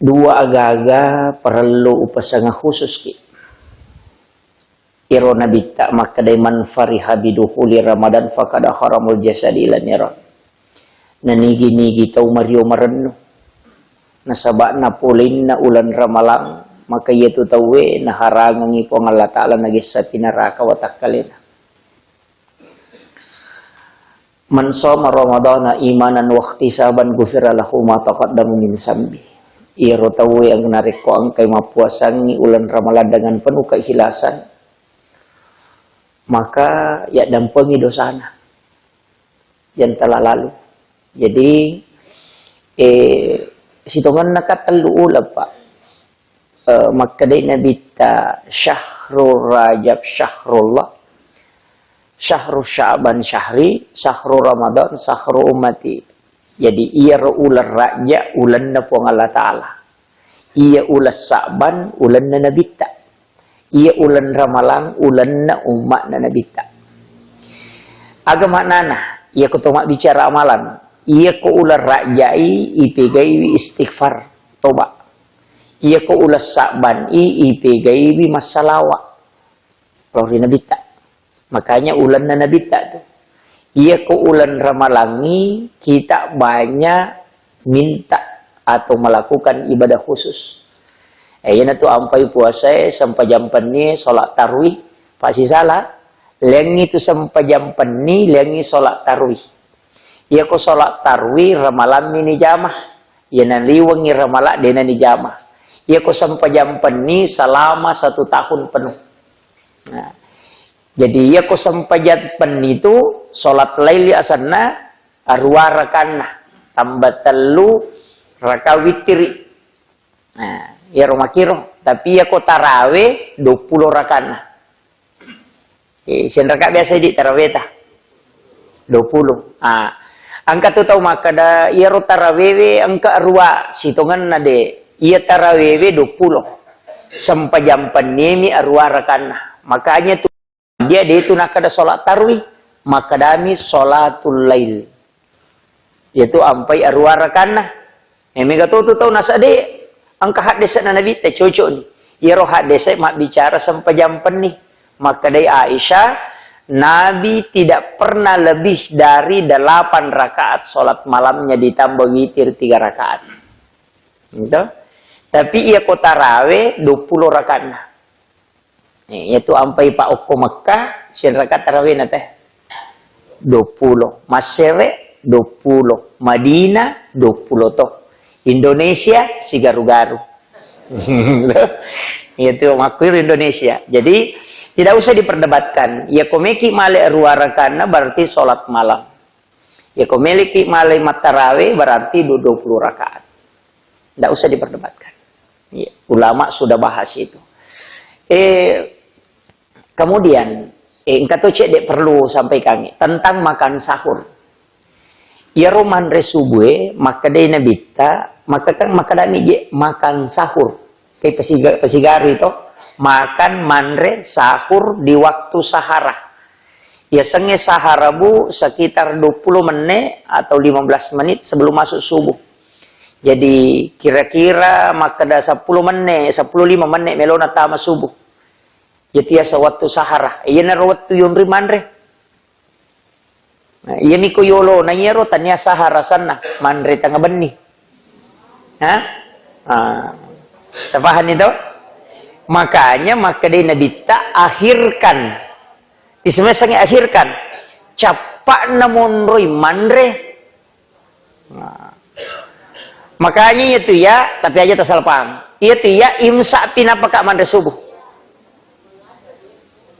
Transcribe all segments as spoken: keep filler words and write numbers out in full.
Dua aga-aga parellu upasengeng khususki. Iro Nabitta makkedai, "Man fariha bidukhuli Ramadan faqad haramul jasadi ilan niran." Nanigi-nigi tau mario marennu nasaba napoleina uleng Ramalang, maka iyatu tauwe naharangengi Puang Allah Ta'ala nagessapi naraka watakkalena. "Man shoma Ramadhana imanan wahtisaban ghufira lahu ma taqaddama min zambi." Iyaro tauwe yang narekko engkai mappuasangngi uleng Ramalang dengan penuh keikhlasan, maka yaddampengi dosana yang telah lalu. Jadi, eh, sitongenna ka tellu uleng, Pak. Eh, makkedai Nabitta, "Syahrul Rajab syahrullah, syahru Sya'ban syahri, syahru Ramadan syahru ummati." Jadi, iyaro uleng Rajab ulenna Puang Allah Ta'ala. Iya uleng Sa'ban ulenna Nabitta. Iya uleng Ramalang ulenna umma'na Nabitta. Aga maknana? Iyako to mabbicara amalan, iyako uleng Rajai ipegaiwi istighfar, toba. Iyako uleng Sa'ban i ipegaiwi massalawa lao ri Nabitta. Makanya ulenna Nabitta tu. Iyako uleng Ramalangngi kita banyak minta atau melakukan ibadah khusus. Eh, iyanatu ampai puasae, sempajang penni, sholat tarwih, pasisala, lengngi tu sempajang penni, lengngi sholat tarwih. Iyako sholat tarwih, Ramalammi nijama. Iya naliwengngi Ramala, dena nijama. Iyako sempajang penni selama satu tahun penuh. Nah, jadi iyako sempajang penni tu sholat laili asenna arua rakanna, tambah tellu raka wittiri. Nah, iyaro makiro. Tapi iyako tarawe duappulo rakanna. Eh, sianraka biasa di taraweta? Duappulo. Ah, engka tu tau makkeda, iyaro tarawewe engka arua, sitongenna de. Iya tarawewe duappulo. Sempajang pennimi arua rakanna. Makanya tu dia de tu nakkeda sholat tarwih, makkedami sholatul lail. Iyatu ampai arua rakanna. Eh, mega to tu tau nasade engka haddese'na Nabitta cocokni. Iyaro haddese mabbicara sempajang penni. Makkedai Aisyah, Nabi tidak pernah lebih dari delapan rakaat sholat malamnya ditambah witir tiga rakaat. Gitu. Tapi iyako tarawe duappulo rakanna. Eh, iyatu ampai pa okko Mekkah, sianraka tarawena teh? Duappulo. Massere, duappulo. Madinah, duappulo to. Indonesia, sigaru-garu. Iyatu makkuiro Indonesia. Jadi, tidak usah diperdebatkan. Iyako meki male arua rakanna, berarti sholat malam. Iyako meleki male mattarawe, berarti du-, duappulo rakaat. Ndak usah diperdebatkan. Iya, ulama sudah bahas itu. Eh, kemudian, eh, engka to cedde perlu sampaikan tentang makan sahur. Iyaro manre subuhe, makkedai Nabitta, maka kan makkedami je makan sahur. Ke pasiga-, pasigarui to, makan, manre, sahur di waktu sahara. Yasengnge sahara, Bu, sekitar duappulo menne atau lima belas menit sebelum masuk subuh. Jadi, kira-kira makkeda seppulo menne, seppulo lima menne melona tama subuh. Yatiasa wettu sahara. Iyanaro wettu yonri manre. Nah, iyami ko yolona iyaro tania sahara sanna, manre tengnga benni. Hah? Ah, tapahanni to? Makanya makkedai Nabitta, "Akhirkan." Isemesangngi akhirkan. Cappa'na monroi manre. Nah. Makanya iyatu iya, tapi aja tasalpang. Iyatu iya imsak pi napaka manre subuh.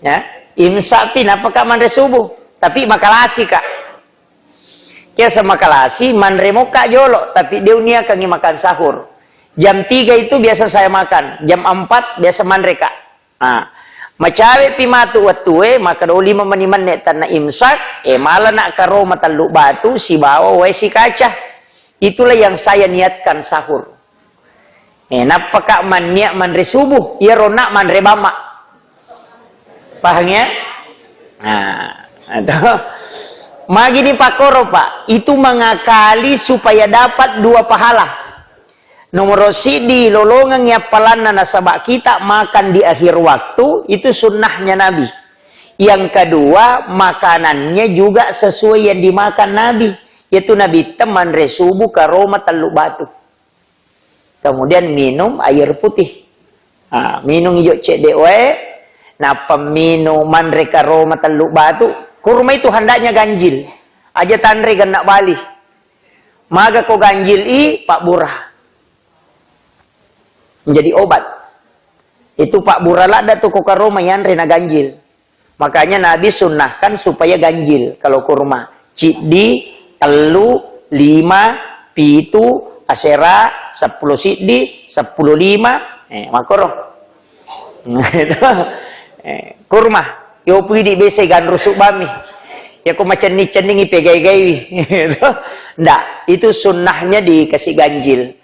Ya, imsak pi napaka manre subuh. Tapi makalasi ka. Biasa makalasi, manre moka jolo, tapi de uniakangi makan sahur. Jam tiga itu biasa saya makan, jam empat biasa manre ka. Ah, macawepi matu wettue, makkeda lima meni menne tanna imsak, eh, malana karo matellu batu sibawa wae sikaca. Itulah yang saya niatkan sahur. Eh, nappaka manniat manre subuh, iyaro nak manre bamma. Paham ya? Nah, itu. Magini pakkoro, Pak, itu mengakali supaya dapat dua pahala. Nomoro siddi, lolongengngi appalanna nasaba kita makan di akhir waktu, itu sunnahnya Nabi. Yang kedua, makanannya juga sesuai yang dimakan Nabi. Yaitu Nabi te manre subuh karoma tellu batu. Kemudian minum air putih. Ah, minung ijo cedde wae, nappa minung manre karoma tellu batu. Kurma itu hendaknya ganjil. Aja tanre genna bali. Maga ko ganjil i, pabbura. Menjadi obat. Itu pabbura ladda tu ko karoma yanre na ganjil. Makanya Nabi sunnahkan supaya ganjil kalau kurma. Ciddi, tellu, lima, pitu, asera, seppulo siddi, seppulo lima, eh, makoro. Eh, kurma, yo pidi bese ganru subami. Ya ko macenning-cenningi pegai-gaiwi. Ndak, itu sunnahnya dikasih ganjil.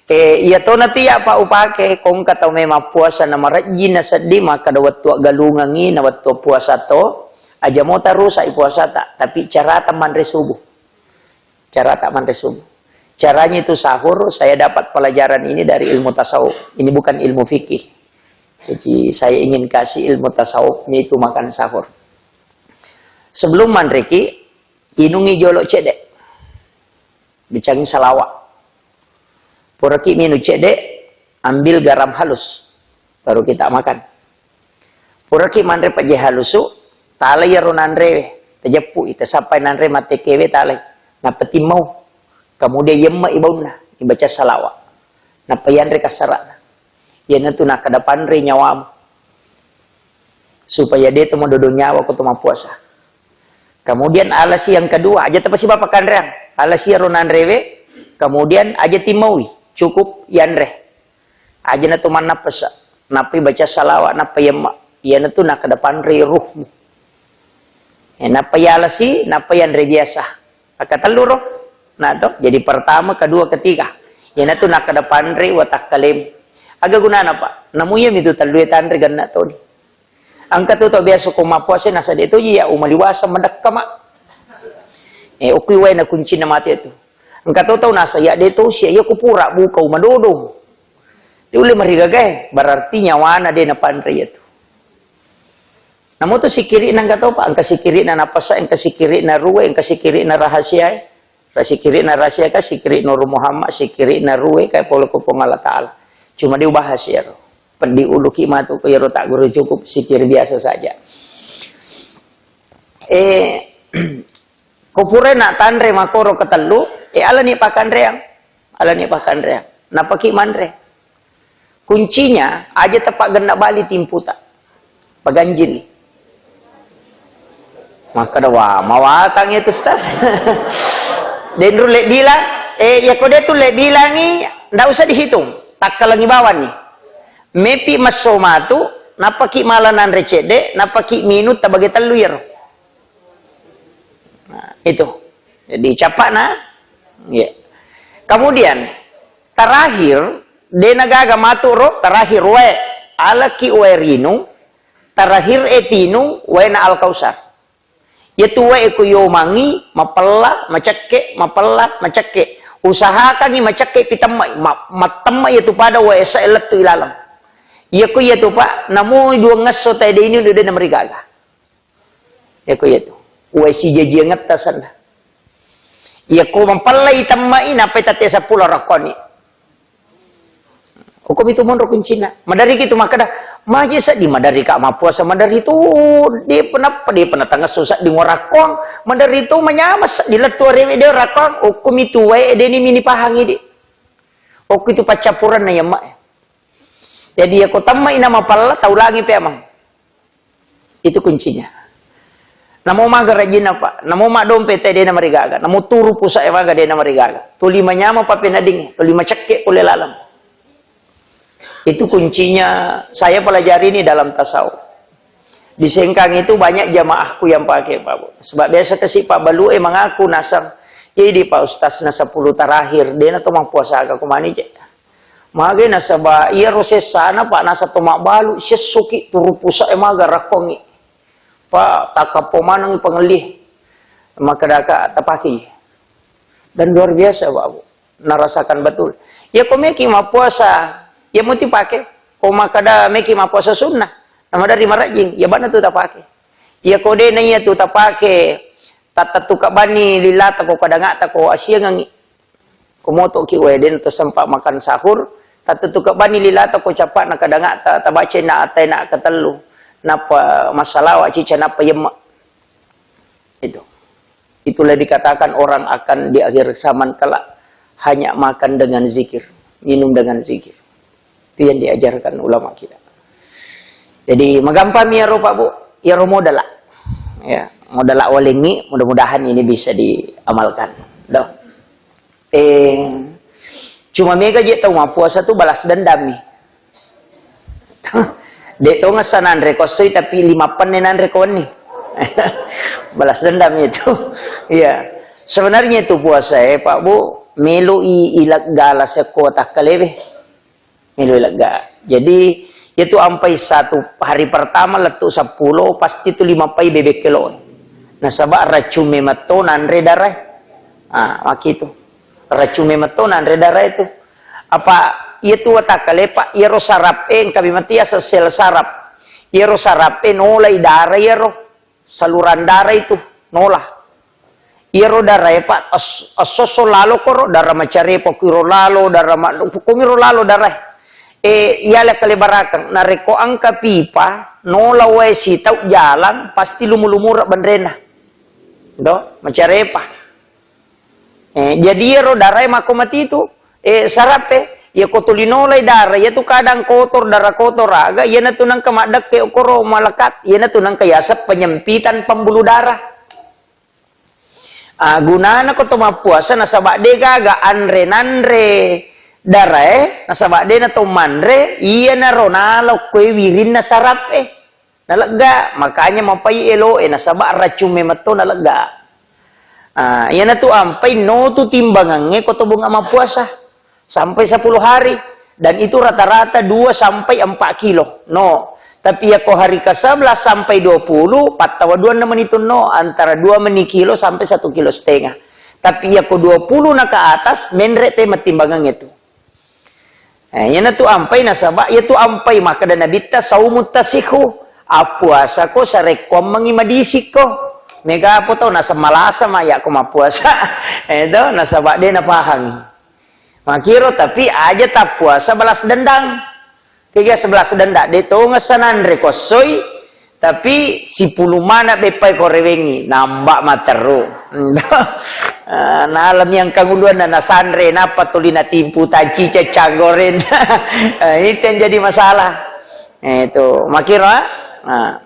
Eh, iya tona tu ya, Pak, upake, kongka tau memang puasa na marejjing na seddi, makkada wettu aggalungengngi na wettu puasa to, aja mo tarusai puasata, tapi carata manre subuh. Carata manre subuh. Caranya itu sahur, saya dapat pelajaran ini dari ilmu tasawuf. Ini bukan ilmu fikih. Jadi saya ingin kasih ilmu tasawufnya itu makan sahur. Sebelum manreki, inungi jolo cedde. Bicangi salawa. Puraki minung cedde, ambil garam halus, baru kita makan. Puraki manre pejje halusu, talai iyaro nanrewe, tajeppui, tasappai nanre mattekewe, talai. Nappa timmau. Kemudian yemme'i baunna, ibaca salawa. Nappa yanre kassara'na. Iyanatu nakkeda panre nyawamu. Supaya de to madodo nyawa ko to mappuasa. Kemudian alasi yang kedua, aja tapasiba pakkanreang. Alasi iyaro nanrewe, kemudian aja timmaui, cukup yanre. Aja na to mannappesa, nappai baca salawa, nappai yemma. Iyanatu nakkeda panre ruhmu. Eh, nappa yalasi, nappa yanre biasa. Akkatellu ro. Nah to, jadi pertama, kedua, ketiga. Iyanatu nakkeda panre watakkalemu. Aga gunana, Pak? Namu iyami tu tellue tanre genna toni. Engka tu tau biasa ko mappuasa nasa de toji ya umaliwasa madekka, Mak. Eh, okui wae na kuncinna mate tu. Engka to tau nasa ya de tosi ya, iya ko pura buka umadodong. De ulle marigagae, berarti nyawana de napanre iyatu. Namo tu sikiri'na engka to, Pak, engka sikiri'na napasa, engka sikiri'na ruwe, engka sikiri'na rahasiae. Ra sikiri'na rahasia ka, sikiri Nur Muhammad, sikiri'na ruwe ka pole ko Puang Allah Ta'ala. Cuma de ubahas iyaro. Peddi uluki matu ko iyaro tagguru cukup sikir biasa saja. Eh, ko pura na tanre makoro ketellu, eh, alani pakkanreang. Alani pakkanreang. Napaki manre. Kuncinya, aja teppa genna bali timputa. Paganjili. Makkeda, "Wah, mawatang itu, Ustaz." Denru le bilang, eh, ya ko de tu le bilangi, ndak usah dihitung. Takkalangi bawang ni. Mepi masso matu, napaki mala nanre cedde, napaki minung tabage tellu iyaro. Nah, itu. Jadi, capakna. Ya. Kemudian, terakhir, de nagaga matu ro, terakhir wae. Alaki wae rinung, terakhir e tinung, waena Al-Kausar. Iyatu wae ko yomangi, mapella, macekke, mapella, macekke. Usahakangi macekke pi temma, ma-, mattemma iyatu pada wae esa lettu ilaleng. Iyako iyatu, Pak, namo duangngesso tae de inung, de namarigaga. Iyako iyatu. Uwai sijajiangetta senna. Iyako mapellai temma'i, nappai tette seppulo rakkoni. Okkomi tu monro kuncina. Maderri ki tu makkeda, maje seddi maderri ka mappuasa, maderri tu de penappa, de penatangesso seddi ngorakkong, maderri tu manyama seddi lettu arewe de rakkong, okkomi tu wae de ni mini pahangi di. Okko itu paccappurenna yamma. Jadi, iyako temma'i namapella, taulangi pe amang. Itu kuncinya. Namo maga rajinna, Pak. Namo maddompe te de namarigaga. Namo turu pusa e maga de namarigaga. Tuli manyama papeneddingnge, tuli macekke pole laleng. Itu kuncinya saya pelajari ini dalam tasawuf. Di Sengkang itu banyak jamaahku yang pakai, Pak Bu. Sebab biasa kasi Pak Balu e mengaku nasang, "Jadi Pak Ustaz na sepuluh terakhir, de na to mappuasa ka kumani je." Magai nasaba iyaro sessana, Pak, nasa to mabbalu, sessoki turu pusa e maga rakkongi. Pak, takappo manengi pangelli. Makkedaka tapaki. Dan luar biasa, Pak, Bu. Narasakan betul. Iya ko meki mappuasa, iya muti pake. Ko makkeda meki mappuasa sunnah, namaderri marajing, iya bana tu tapake. Iya ko de na iya tu tapake, tattettu kabbanni lilata ko kadangata ko asiangengi. Ko motoki wae, de na to sempat makan sahur, tattettu kabbanni lilata ko cappa na kadangata, tabaca na atai na ketellu, nappa massalawa cica, nappa yemma. Itu. Itulah dikatakan orang akan di akhir zaman kelak hanya makan dengan zikir, minum dengan zikir. Itu yang diajarkan ulama kita. Jadi, magampang mi iyaro, Pak Bu, iyaro modala. Ya, modala walengngi, mudah-mudahan ini bisa diamalkan. Dong. Eh, cuma mega je tau mappuasa tu balas dendam mi. De to ngessa nanre ko essoi, tapi lima penne nanre ko wenni. Balas dendam itu. Iya. Sebenarnya itu puasa, eh, Pak Bu, meloi ileggala sekko takkalewe. Melo lega. Jadi, itu ampai satu hari pertama lettu seppulo, pasti tu lima pai bebek kelo. Nasaba racung memetto nanre darai. Ah, makitu. Racung memetto nanre darai tu. Apa iya tu watakale, Pak, iyaro sarap e, engka memang tu iya sel sarap. Iyaro sarap e nolai dara iyaro. Saluran dara itu nola. Iyaro darae, Pak, es-, esso-esso lalo koro, dara macarepa kuiro lalo, dara ma-, kumiro lalo darae. E, iyala kalebarakeng, narekko engka pipa, nola wae sitau jalang, pasti lumu-lumura benrena. Do, macarepa. Eh, jadi iyaro darae makko matitu, eh, sarappe, iya ko tuli nolai dara, iya tu kadang kotor, dara kotor aga, iyanatu nengka maddekke okoro malekat, iyanatu nengka yaseng penyempitan pembuluh darah. Ah, gunana ko to mappuasa nasaba de gaga anre nanre darae, nasaba de na to manre, iyanaro nala okkoe wirinna sarap e. Nalegga, makanya mapai eloe, nasaba racung memetto nalegga. Ah, iyanatu ampai no tu timbangangnge ko to bunga mappuasa sampai sepuluh hari, dan itu rata-rata dua sampai empat kilo. No. Tapi iya ko hari ke sebelas sampai dua puluh, pattawa dua menitu no, antara dua meni kilo sampai satu kilo setengah. Tapi iya ko dua puluh na ke atas, menre te timbangangnge tu. Eh, iyanatu ampai nasaba, iyatu ampai makkeda Nabitta, "Saumu tasihu." Appuasako sarekkuammengngi madisikko. Mega apa tau naseng malasa ma yakko mappuasa. Eh, to, nasaba de napahangi. Makiro, tapi aja tappuasa balas dendam. Kega sebelas dendam, de tongeng sananre kossoi, tapi sipulung mana beppai ko rewengngi, namba materru. Eh, nalami engkang uluanna nasanre, nappa tuli natimpu tacica canggoren. Eh, itu yang jadi masalah. Eh, itu. Makira, nah,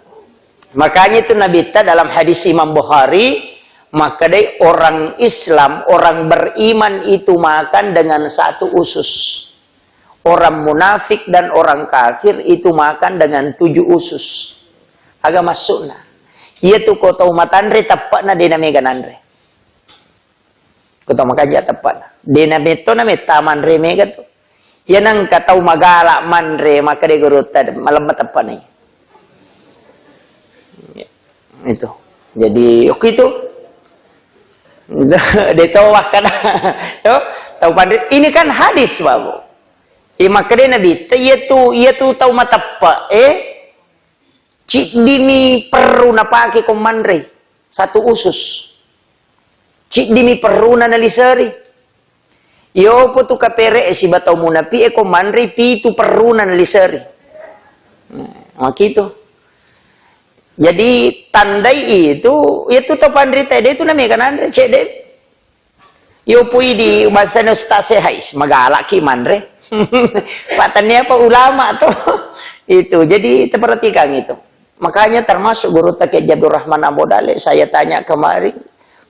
makanya itu Nabitta dalam hadis Imam Bukhari, makkedai orang Islam, orang beriman itu makan dengan satu usus. Orang munafik dan orang kafir itu makan dengan tujuh usus. Aga maksudna? Iyatu ko tau matanre teppe'na de namega nanre. Ko tau makanja teppe'na. De nametto nametta manre mega tu. Iya nengka tau magala manre, makkeda gurutta, malemma teppe'na. Itu. Jadi, oke itu. De tau wakkada. Yo, tau panre. Ini kan hadis, Babu. Eh, makkedai Nabitta, iyatu, iyatu tau mateppe'e, ciddimi perru napake ko manrei, satu usus. Ciddimi perruna naliseri. Iyopo tu kapere'e siba tau munafi'e ko manrei, pitu perruna naliseri. Nah, makitu. Jadi, tandai itu, itu tau panrita de tu namega nanre, cedde. Yo pui di bangsana ustaz e, hais, magalaki manre. Pak, tania apa ulama tu. Itu. Jadi, perhatikan itu. Makanya termasuk gurutta Kiai Abdurrahman Ambo Dale, saya tanya kemarin,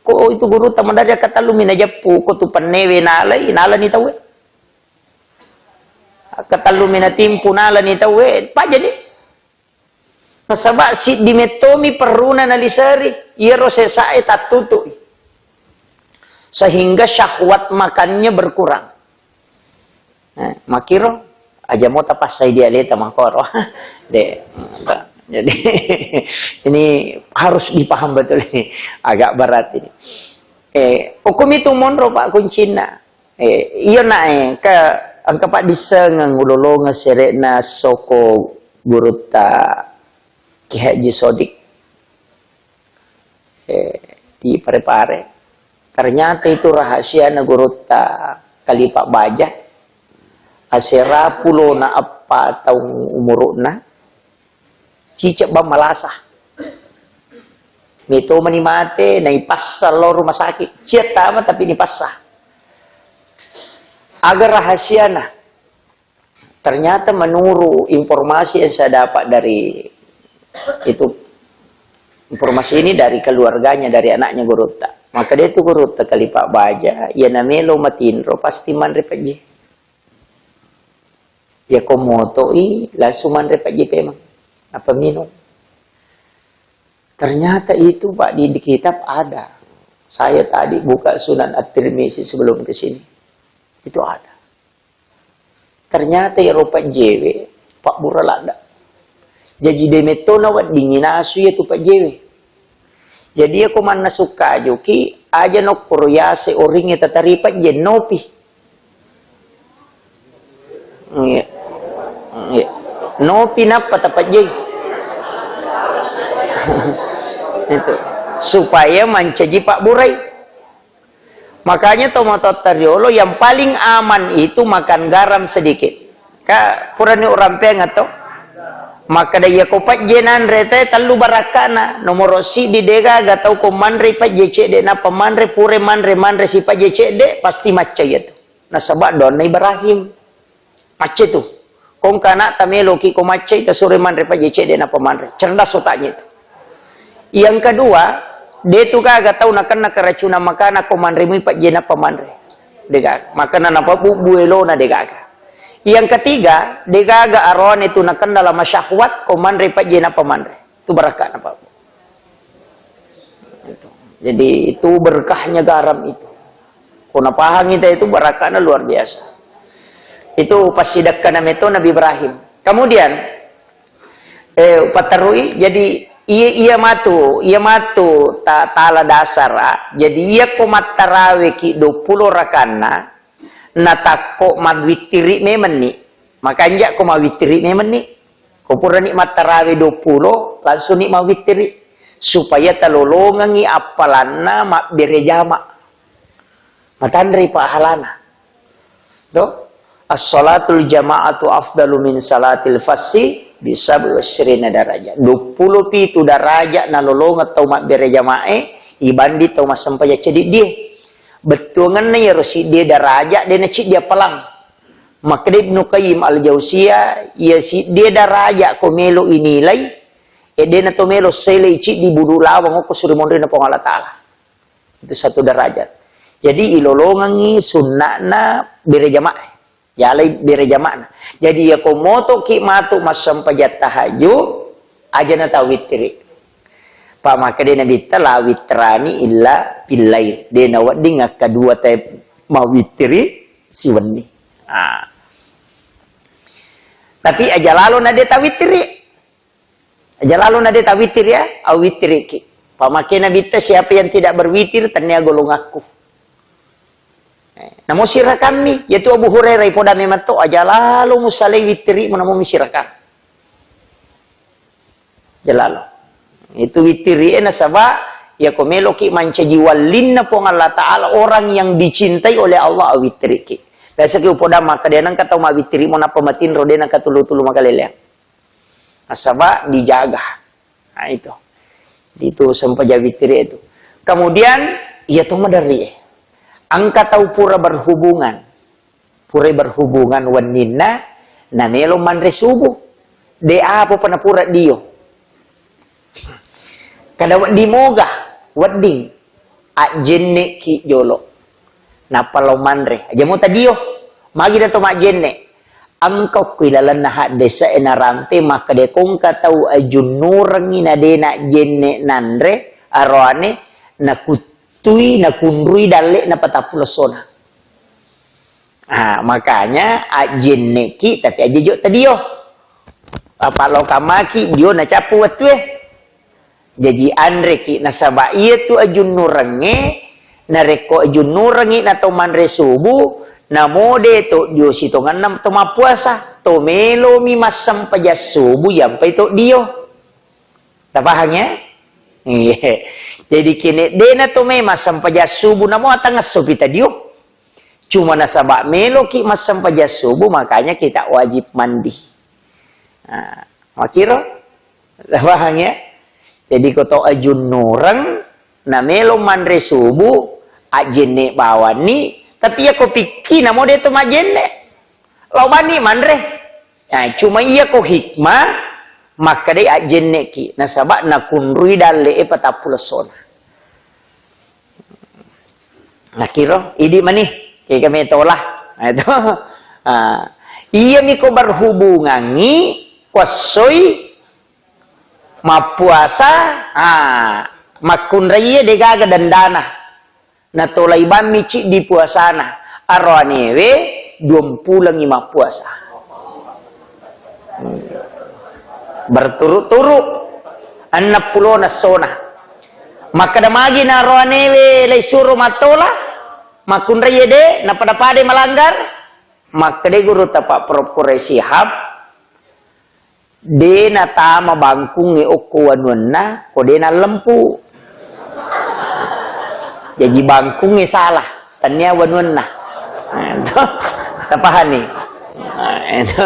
ko itu gurutta maderri katellu mi najeppu, ko tu pennewe nalai, nalani tauwe. Katellu mi natimpu, nalani tauwe, Pak, jadi. Nasaba siddi mettomi perruna naliseri, iyaro sesae tattutu'i. Sehingga syahwat makannya berkurang. Eh, makiro, aja mo tapassai dialeta makoro. De, jadi, ini harus dipaham betul ini. Agak berat ini. Eh, hukum itu monro, Pak, kuncinna. Eh, iya nae, ka engka paddissengeng ulolongeng sere'na soko gurutta Ki Haji Sodik. Eh, di Pare-Pare. Ternyata itu rahasiana gurutta Kalipa Baja. Asera pulona eppa taung umuru'na, cicek bang malasa. Meto mani mate, naipassa lao rumah sakit. Cia tama tapi nipassa. Aga rahasiana? Ternyata menurut informasi yang saya dapat dari itu, informasi ini dari keluarganya, dari anaknya gurutta. Maka dia itu gurutta Kalipa Baja, ya namelo matinro, pasti manre pejje. Ya ko motoi, langsung manre pejje pemang. Apa minum? Ternyata itu, Pak, di, di kitab ada. Saya tadi buka Sunan At-Tirmizi sebelum ke sini. Itu ada. Ternyata iyaro pejjewe, pabbura ladda. Jaji demetto na weddingi nasu iyatu pejjewe. Jadi iyako mannasu kajuki, aja nokkoro yase oringnge tatari pejje, nopi. Iya. Iya. Nopi nappa tapejjei. Itu. Supaya mancaji pabburai. Makanya tomatoatta riolo yang paling aman itu makan garam sedikit. Ka purani urampeang atau? Makkeda iya ko pejje nanre te tellu barakkana. Nomoro siddi degaga tau ko manre pejje cedde nappa manre, pure manre, manre si pejje cedde, pasti macca iyatu. Nasaba doanna Ibrahim. Macca tu. Kongka anakta meloki ko maccai, tasuro manre pejje cedde nappa manre. Cerdas otaknya itu. Yang kedua, de tu gaga tau nakenna keracunan makanan ko manre mui pejje nappa manre. De gaga. Makana napabubbu elona de gaga. Yang ketiga, de gaga aroane tu nakenna lama syahwat ko manre pejje nappa manre. Itu barakkana, Pak. Itu. Jadi, itu berkahnya garam itu. Ko napahang kita itu barakkana luar biasa. Itu passidekkana meto Nabi Ibrahim. Kemudian, eh, paterui, jadi iya, iya matu, iya matu ta-, tala dasara. Jadi, iya ko mattarawe ki dua puluh rakanna, natakko mawittiri memenni. Makanja ko mawittiri memenni. Ko purani mattarawe dua puluh, langsung ni mawittiri. Supaya talolongengi appalanna mabbere jama. Matanrei pahalana. To? As-salatul jama'atu afdalu min salatil fassi bi sab'i wa isyrina darajah. Dua puluh pitu darajah nalolongeng tau mabbere jama'e, ibanding tau massempajang cediddie. Bettuangenna iyaro siddie darajah, de naciddi appalang. Makkeda Ibnu Qayyim Al-Jauziyah, iya siddie darajah ko melo inilai, e de nato melo selei ciddi budu lawang okko suri monrina Puang Allah Ta'ala. Itu satu derajat. Jadi ilolongengi sunna'na bere jamaah. Yalai bere jama'na. Jadi iya ko motoki matu massempajang tahajud, aja na tawittiri. Pa makkeda Nabitta la witrani illa fil lail. De nawedding akkadua te mawittiri siwenni. Ah. Tapi aja lalo na de tawittiri. Aja lalo na de tawittiri ya, awittiriki. Pamakena Nabitta siapa yang tidak berwitir, tennia golonganku. Eh, namo sirakammi, yaitu Abu Hurairah ipoda memang to, aja lalo musalai wittirimu namo musirakang. Aja lalo. Itu wittiri e nasaba, ya ko meloki mancaji wallinna Puang Allah Ta'ala, orang yang dicintai oleh Allah, awittiriki. Biasa ki upoda maka de nengka tau mawittirimu nappa matinro de nengka tulu-tulu makaleleang. Nasaba dijaga. Nah, itu. Itu sempajang wittiri itu. Kemudian, iya to maderri e. Engka tau pura berhubungan. Pura berhubungan wenninna, namelo manre subuh. De apa pa napura dio. Kada wedding moga, wedding. Ajjenneki jolo. Nappa lao manre. Aja mo tadio. Magi dato majjenne. Engka ku ilalenna haddese e narampe makkeda ko engka tau ajunnurengngi na de najjenne nanre aroane nakuttui nakunrui dalle na patappulo essona. Ah, makanya ajjenneki tapi aja jo tadio. Apa lao kamaki dio nacappu wettue. Jaji anreki nasaba iyatu ajunnurengnge Narekko ajunnurengngi na to manre subuh, namo de to dio sitongenna to mappuasa, to melomi massempajang subuh yampai to dio. Tapahang ya? Iya. Jadi kene dena to mai massempajang subuh, namo atangesso pita dio. Cuma nasaba meloki massempajang subuh, makanya kita wajib mandi. Nah, makiro? Paham ya? Jadi ko to ajunnureng, na melo manre subuh, ajjenne bawanni, tapi ya ko pikki namo de to majjenne. Lao banni manre. Nah, cuma iya ko hikmah, makkedai ajjenneki, nasaba nakunrui dalle e patappulo essona. Nakiro, idi mani, kega metola. Nah, itu. Ah, iya miko berhubungangi, kuassoi, mappuasa, ah, makkunraiye degaga dendana. Natolai bammi ciddi puasana. Aroanewe duampulengi mappuasa. Hmm. Berturu-turu enneppulona essona. Makkeda magi naroanewe leisuro mattola, makkunraiye de, napada-padai malanggar, makkedai guru tapa Prof Quraish Shihab, de natama bangkungnge okko wanuanna, ko de nallempu. Jaji bangkungnge salah, tania wanuanna. Nah, itu. Tapahani? Nah, itu.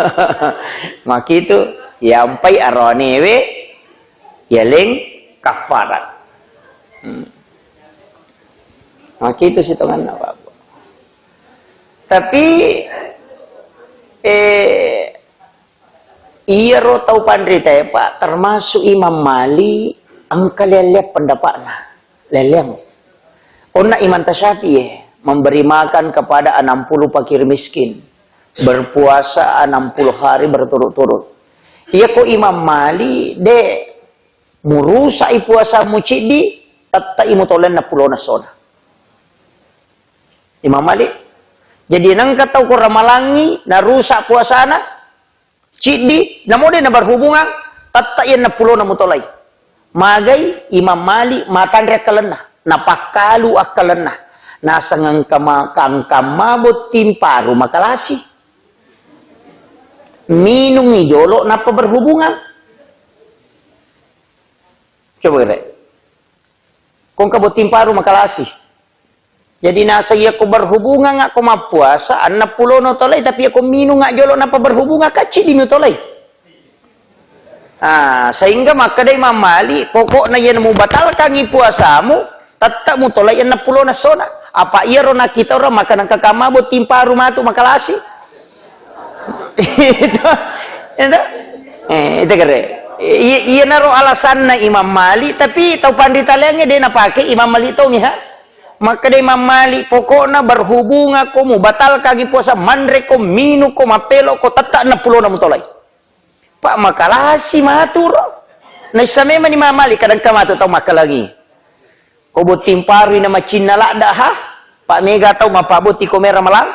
Makitu, yampai aroanewe, yaleng kafarat. Hmm. Makitu sitonganna, Pak. Tapi, eh, iyaro tau panritae, Pak, termasuk Imam Malik, engka lea-lea pendapatna. Lea-leang. Onna Imam Tasyafi'i, eh, memberi makan kepada enam puluh fakir miskin, berpuasa enam puluh hari berturut-turut. Iya ko Imam Malik, de murusa'i puasamu ciddi, tette'i mutolai enneppulona essona. Imam Malik. Jadi nengka tau ko ramalangi, narusa puasana, ciddi, namo de naberhubungan, tette'i enneppulona mutolai. Magai Imam Malik matanre akkalenna, napakkalu akkalenna. Naseng engka ma-, engka mabotting paru makalasi. Minungi jolo nappa berhubungan. Coba kira. Ko engka botting paru makalasi. Jadi naseng iya ko berhubungan ko mappuasa, enneppulona tolai, tapi iya ko minung jolo nappa berhubungan, kacci di mutolai. Ah, sehingga makkeda Imam Malik, pokokna iya mubatalkangi puasamu, tette'mu tolai enneppulona essona. Apa iyaro nakkita orang makan engka kamma botting paru matu makalasi? Itu, itu. Eh, itu kere. Iya, iyanaro alasanna Imam Malik, tapi tau panritaleangnge de napake Imam Malik to miha. Makkeda Imam Malik, pokokna berhubungan ko, mubatalkangi puasa, manre ko, minung ko, mappelo ko, tette enneppulona mutolai. Pak makalasi maturo. Naissa memang Imam Malik kadang ka matu tau makkalangi. Ko botting parui na macinna ladde, ha? Pak mega tau mappabotti ko mera malang.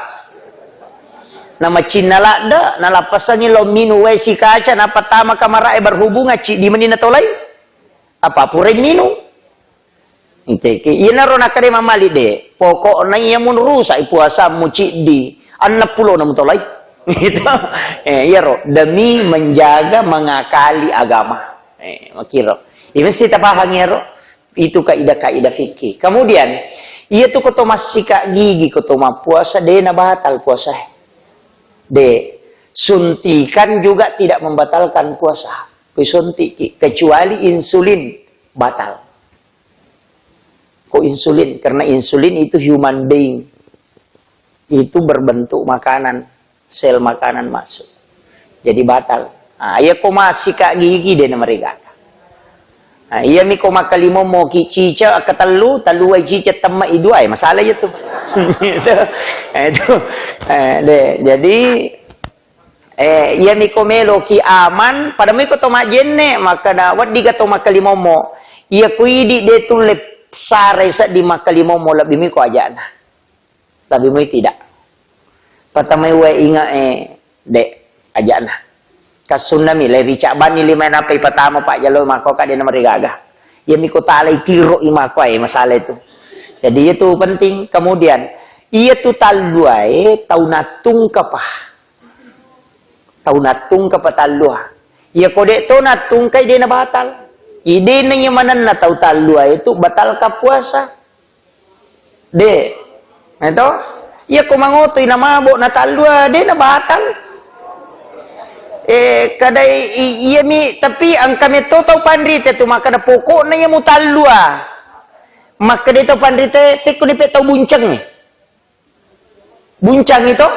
Na macinna ladde, na lappasangi lo minu wae sikaca, na patama kamarae berhubungan, ciddi meni na tolai. Apa purai minu? Inteke. Iyanaro nakkeda Imam Malik de. Pokokna iya mun rusak puasamu ciddi, enneppulona mutolai. Gitu. Eh, iyaro demi menjaga, mengakali agama. Eh, makiro. Iya mesti tapahang iyaro. Itu kaidah-kaidah fikih. Kemudian, iya tu koto massika gigi, koto mappuasa, de na batal puasa. De, suntikan juga tidak membatalkan puasa. Kui suntiki, kecuali insulin, batal. Kok insulin? Karena insulin itu human being. Itu berbentuk makanan, sel makanan masuk. Jadi batal. Ah, iya ko massika gigi de na marigaga. Ah, iya mi ko makkalimommo ki cica akatellu, tellu wai cica temma i dua, eh, masalah iya tu. Itu. Eh, itu. Eh, de. Jadi, eh, iya mi ko melo ki aman, pada mi ko to majenne, makkeda weddi ga to makkalimommo. Iya ko idi de tulle sarai seddi makkalimommo, lebbi mi ko ajana. Tapi mui tidak. Patamai wae inga e, de, ajana. Kassunnami, le rica banni lima napa ipatama pak jalo mako kade na marigaga. Iya miko talai tiro i mako e masalah itu. Jadi itu penting. Kemudian, iya tu talluae tau nattungkapa. Tau nattungkapa tallua. Iya ko de' to nattungkai de' na batal. Idena iya manenna tau tallua itu batalka puasa. De'. Eto? Iya ko mangotoi na mabo na tallua de' na batal. Eh, kada i-, i-, iya mi, tapi engka metto tau panrita tu makkada pokokna iya mutallua. Makkeda tau panrita, pekko ni pe tau bunceng. Buncang itu,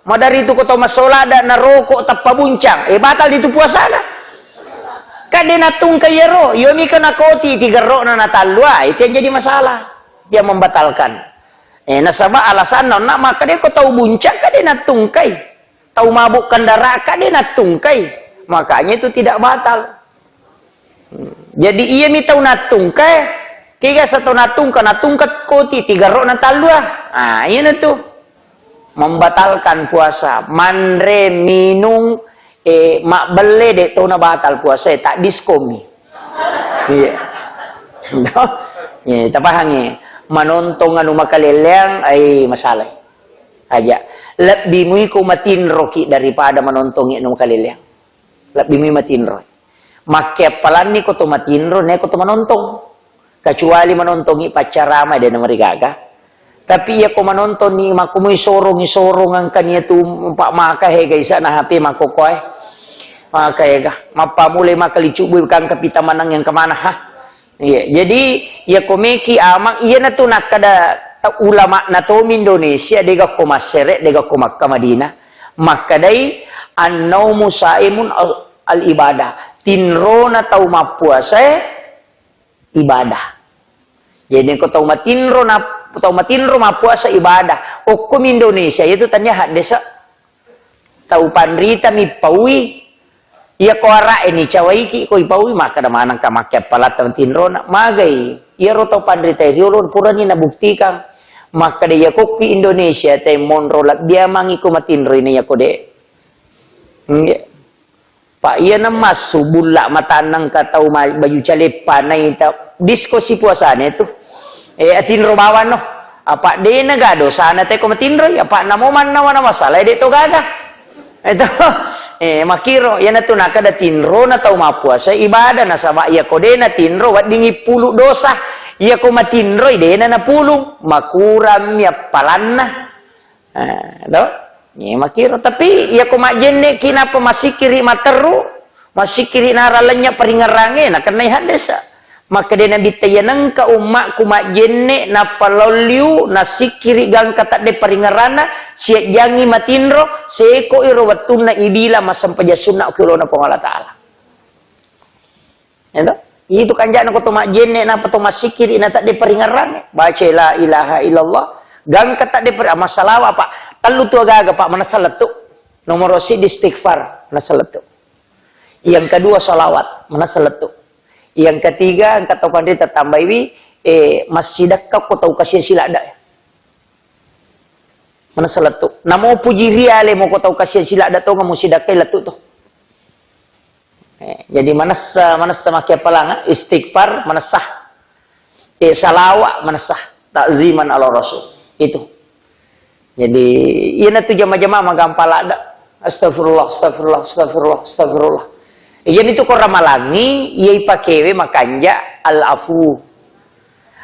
madari tu ko tau massola ada naroko tappa buncang, eh, batal itu puasana. Kan de' nattungkai iyaro, iyo mika nakoti tigerrokna natallua, itu yang jadi masalah, yang membatalkan. Eh, nasaba alasanna onna makkeda ko tau buncang kan de' nattungkai, tau mabuk kendaraan kan de' nattungkai, makanya itu tidak batal. Jadi iya mi tau nattungka, kega sa tau nattungka, nattungka koti tigerrokna tallua. Ah, iyana tu. Membatalkan puasa, manre, minung, eh, mabbelle de' to na batal puasa, eh, tak diskomi. Iya. Iya, tapahangi. Manontong anu makaleleang, ai masalah. Aja. Lebbi mui ko matinroki daripada manontongi anu makaleleang. Lebbi mui matinro. Makkeappalanni ko to matinro, ne ko to manontong. Kecuali manontongi paccarama de' namarigaga. Tapi iya ko manontoni makkumui sorongi sorong angkani tu pak maka hega isana H P makkokoe. Maka hega. Mappa mulai maka licubu kangka pita manang yang kemana ha? Iya, jadi iya ko meki amang, iyana tu nakkada ta-, ulama natomi Indonesia, de' gakko Massere, de' gakko Makkah Madinah. Makkadai, "An-naumu saimun al-, al-ibadah." Tinrona tau mappuasae ibadah. Jadi ko tau matinro na, tau matinro mappuasa ibadah. Okkomi Indonesia, itu tania haddesa. Tau panrita mi paui, iya ko ara'e ni cawaiki ko ipaui, makkada manengka makkeappalatta matinrona. Magai, iyaro tau panrita riolo purani nabuktikan. Makkada iya kokki Indonesia te monro labbia mangi ko matinro ini iya ko de'. Nggih. Pak iya nemmassu bulla matanneng ka tau ma-, baju caleppa naita disko si puasane tu. Eh, atinro bawang no. Apa de' naga dosana te ko matinroi, apa namo mannawa na masalah de' to gaga. Itu, eh, makiro, iyana tu nakkada tinrona tau mappuasa ibadah, nasaba iya ko de' natinro, weddingi pulu dosa. Iya ko matinroi, de' na napulung, makurammi appalanna. Eh, to? Iya, makiro. Tapi iya ko majjenne ki napa masikiri materru, masikiri nara lenya paringerrange, nakennai haddesa. Makkeda Nabitta, "Iya nengka ummakku majjenne, nappa lao liu, nasikiri gangka tadde paringerranna, siajjangi matinro, seko iro wettunna ibila massempajang sunna ki olona Puang Allah Ta'ala." Ya toh? Itu kanjana ko to majjenne, napa to masikiri, na tadde paringerrange. Baca la ilaha illallah, gangka tadde per-, massalawa, Pak. Tellu tu agaga, Pak, manessa lettu. Nomor siddi istighfar, manessa lettu. Yang kedua salawat, manessa lettu. Yang ketiga, engka tau panrita tambaiwi, eh, massidekka ko tau kasiang siladda. Manessa lettu. Namo puji riale mo ko tau kasiang siladda tonga mo sidekkai lettu to. Eh, jadi manessa, manessa makkeappalang, istighfar, manessa. Eh, salawa, manessa. Ta'ziman ala Rasul. Itu. Jadi, iyana tu jama-jama magampang ladda. Astagfirullah, astagfirullah, astagfirullah, astagfirullah. Iyana tu ko ramalangi, iya ipakewe makanja al-afu.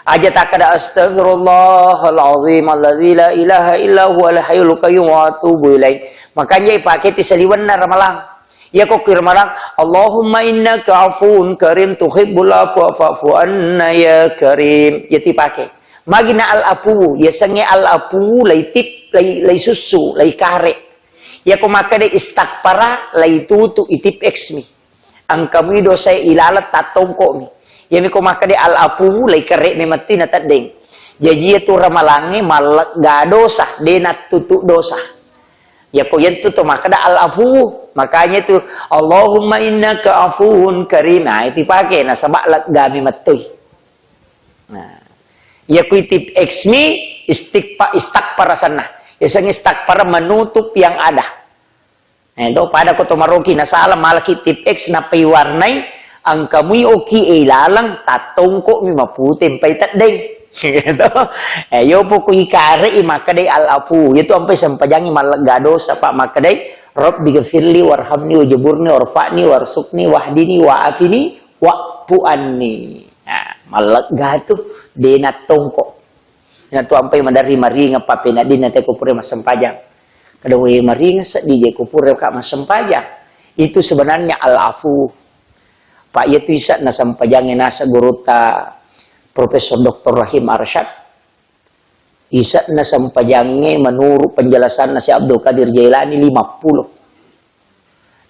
Aja takkada, "Astagfirullahal azim alladzi la ilaha illa huwal hayyul qayyum wa atubu ilaih." Makanja ipake ti saliwenna ramalang. Iya ko ki ramalang, "Allahumma innaka afuwun karim tuhibbul afwa fa'fu anna ya karim." Iya tu ipake. Magi na al-afu, yasengnge al-afu, lai tip, lai, lai sussu, lai kare. Iya ko makkeda istakfara, lai tutu, itip X mi. Engka mui dosae ilaleng tattongko mi. Iyami ko makkeda al-afu, lai kare mi metti na teddeng. Jaji iya tu ramalangnge mallegga dosa, de nattutu dosa. Iya ko yentu to makkeda al-afu. Makanya tu, "Allahumma innaka afuwun karim." Nah, itu pake nasaba legga mi mettui. Nah, iya ku itip X mi istighfa-, istakfar asenna. Yasengnge istakfar menutup yang ada. Eh, to, pada ko to maroki nasala malaki tip X nappa iwarnai, engka mui oki e ilaleng, tattongko mi mapute mpai teddeng. Gitu. Eh, yo poko ikare i makkedai al-afu. Itu ampai sempajangi mallegga dosa, Pak, makkedai, "Rabbi ghafirli warhamni wajaburni warfa'ni warsuqni wahdini wa'afini wa'fu anni." Nah, mallegga tu, de nattongko. Ina tu ampai maderri maringeng, Pak, penaddinna teko pura massempajang. Kada we maringeng seddi je ko pura ka massempajang. Itu sebenarnya al-afu. Pak, iya tu ise'na sempajangnge naseng gurutta Profesor Doktor Rahim Arsyad. Ise'na sempajangnge menurut penjelasanna Syekh Abdul Qadir Jailani lima puluh.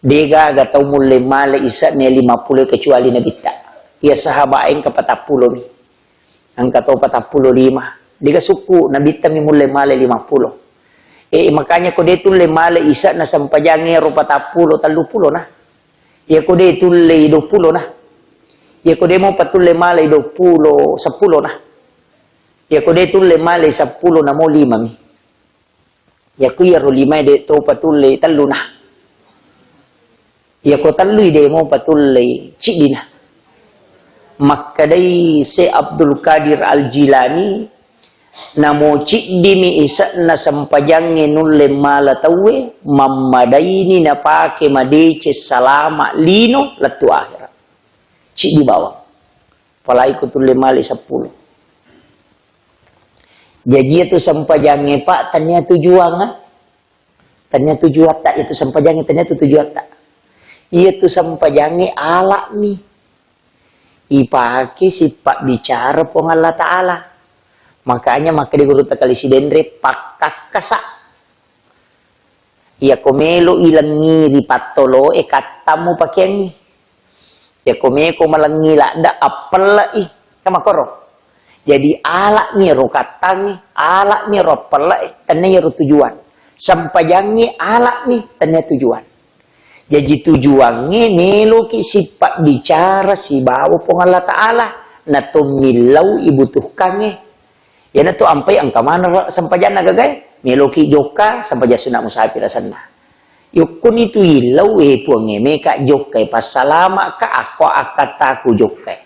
Degaga tau mulle male ise'na lima puluh kecuali Nabitta. Iya sahaba engka patappulo mi. Engka to patappulo lima. Dega sukku Nabitta mi mulle male lima puluh. E, makanya ko de tulle male ise'na sempajangnge ro patappulo, telluppulo na. Iya ko de tulle i duappulo na. Iya ko de mo patulle male i duappulo, seppulo na. Iya ko de tulle male seppulo na mo lima mi. Iya ko iyaro lima de to patulle tellu na. Iya ko tellui de mo patulle ciddi na. Makkedai Syekh Abdul Qadir Al-Jilani, namo ciddimi ise'na sempajangnge nulle mala tauwe, mammadaini napake madeceng salama lino lettu akhirat. Ciddi bawang. Apalagi ko tulle male seppulo. Jaji itu sempajangnge, Pak, tania tujuanna. Tania tujuatta itu sempajangnge, tania tu tujuatta. Iya tu sempajangnge alami. Ipake sipabbicara Puang Allah Ta'ala. Makanya makkeda gurutta Kali Sidenre, pakkakkasa. Iyako melo ilengngi ri pattoloe, kattang mupakeangngi. Iyako meko malengngi ladde, appelle'i. Kan makkoro. Jadi ala'mi ro kattangnge, ala'mi ro appelle'e, tennia iyaro tujuan. Sempajangnge ala'mi, tennia tujuan. Jaji tujuangnge meloki sipabbicara sibawa Puang Allah Ta'ala, na to millau ibutuhkangnge. Iyanatu ampai engka maneng sempajanna gagae, meloki jokka, sempajang sunna musafir asenna. Yukkuni tu illau, e Puangnge, meka jokkai, passalama'ka, akko akkattaku jokkai.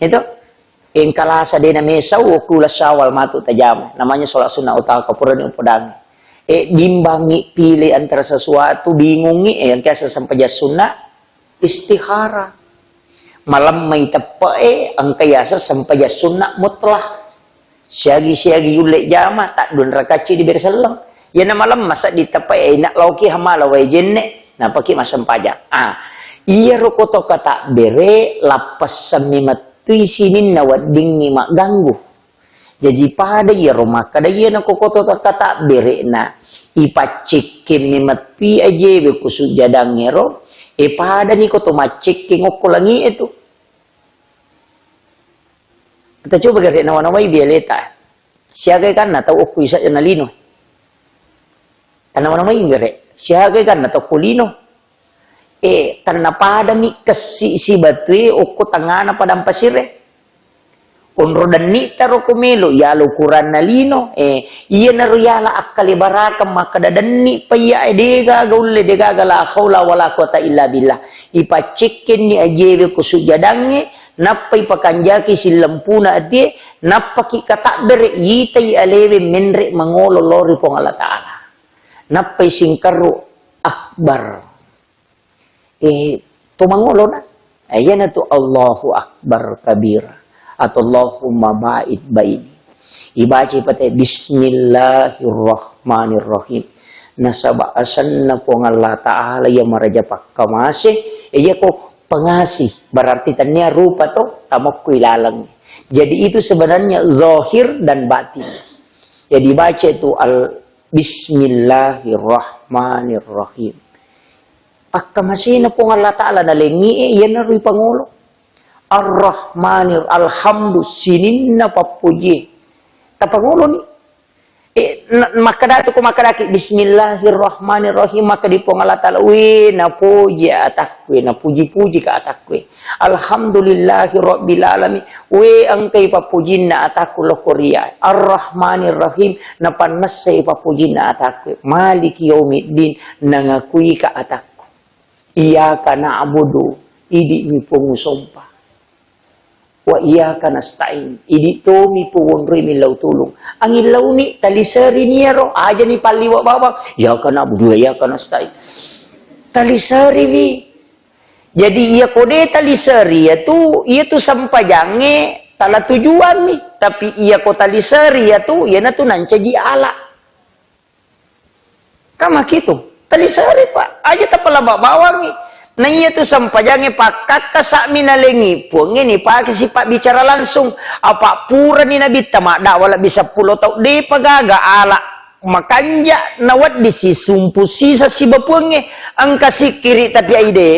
Itu, engka lasa dena mesau, okku uleng Syawal matu tajama. Namanya sholat sunnah utama, kapurani upodangi. E, bimbangi pilih antara sesuatu, bingungi, e, yang kiasa sempajang sunna, istihara. Malemmai teppe'e, engka yaseng sempajang sunna mutlak. Siagi-siagi yulle jama, taddua rakacci dibere selleng. Iyana malemma seddi teppe'e, ina laoki hamala wae jenne, napaki massempajang. Ah, iyaro koto katabbere, lappessemmi mettui sininna weddingngi magganggu. Jaji pada iyaro makkeda iyana ko koto katabbere na ipaccekkemmi mettui ajewe ku sujjadangngero, e padani koto maccekkeng okko langi'e tu. Tacoba gare nawa-nawai bialeta. Siaga kanna tau okko isa na lino. Tanawa-nawai gare. Siaga kanna tau okko lino. E, tennapadami kessi sibatue okko tengngana padang pasire. Onro denni'ta ro ko melo, yalo ukuranna lino, e, iyanaro yala akkalebarakeng makkeda denni pa iya, e, degaga ulle, degaga la haula wala quwata illa billah. Ipaccekkenni ajewe ko sujjadangnge, nappa ipakanjaki sillempuna atie, nappaki katabbere, yitai alewe menre mangolo lao ri Puang Allah Ta'ala. Nappai singkerru akbar. Eh, to mangolona. Eh, iyanatu Allahu Akbar kabira atau Allahumma ba'id baini. Ibaca pate Bismillahirrahmanirrahim. Nasaba asenna Puang Allah Ta'ala iya maraja pakkamase, eh, iyako pengasih, berarti tennia rupa to tamokku ilaleng. Jadi itu sebenarnya zahir dan batin. Jadi baca itu al Bismillahirrahmanirrahim. Pakkamasena Puang Allah Ta'ala nalengngi e, iyanaro ipangolo. Ar-Rahmanir, alhamdu, sininna pappojie. Tapangoloni. E, na-, makkedatu ko makkedaki, Bismillahirrahmanirrahim, makkedi Puang Allah Ta'ala, we, napoji atakku, we, napuji-puji ka atakku, we. Alhamdulillahi rabbil alamin. We, engkai pappojinna atakku lokko ria. Ar-Rahmanir Rahim, napannessai pappojinna atakku. Maliki yaumiddin, nangakui ka atakku. Iyyaka na'budu, idi mi Puang usompa. Wa iyyaka nasta'in. Idi tomi puwonroi millau tulung. Angillauni taliserini iyaro, ajani palliwa bawang. Iyyaka na'budu wa iyyaka nasta'in. Taliseriwi. Jadi, iyako de taliseri iyatu, iyatu sempajangnge tala tujuammi. Tapi iyako taliseri iyatu, iyanatu nancaji ala. Kan makitu. Taliseri, Pak. Aja tapalaba bawangngi. Na iyatu sempajangnge pakkakkasa'mi nalengngi puangnge nipake sipabbicara langsung. Apa purani nabitta maddakwa lebbi seppulo tau, depa gaga ala makanja nawedding sisumpu sisa siba puangnge. Engka sikkiri tapi aide.